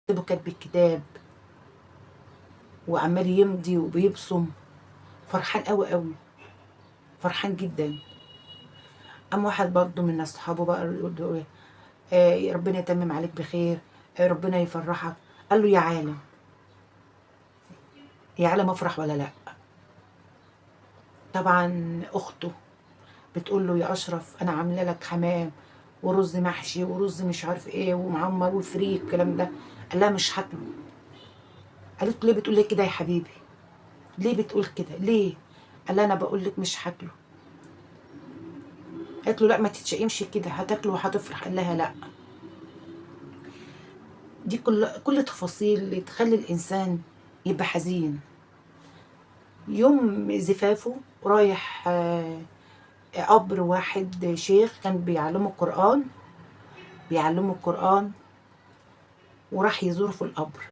كاتب الكتاب وعمال يمضي وبيبصم، فرحان قوي قوي، فرحان جدا. قام واحد برضه من اصحابه بقى يقول له ايه، ربنا يتمم عليك بخير، ربنا يفرحك. قال له يا عالم، يا عالم افرح ولا لا؟ طبعا اخته بتقول له يا اشرف انا عامله لك حمام ورز محشي ورز مش عارف ايه ومعمر وفريك الكلام ده. قال لها مش هاكله. قالت له ليه بتقول لي كده يا حبيبي؟ ليه بتقول كده ليه؟ قال لها انا بقول لك مش هاكله. قالت له لا ما تتشائمش كده، هتاكله وهتفرح. قال لها لا. دي كل تفاصيل اللي تخلي الانسان يبقى حزين. يوم زفافه رايح قبر واحد شيخ كان بيعلمه القرآن، بيعلمه القرآن، وراح يزوره في القبر.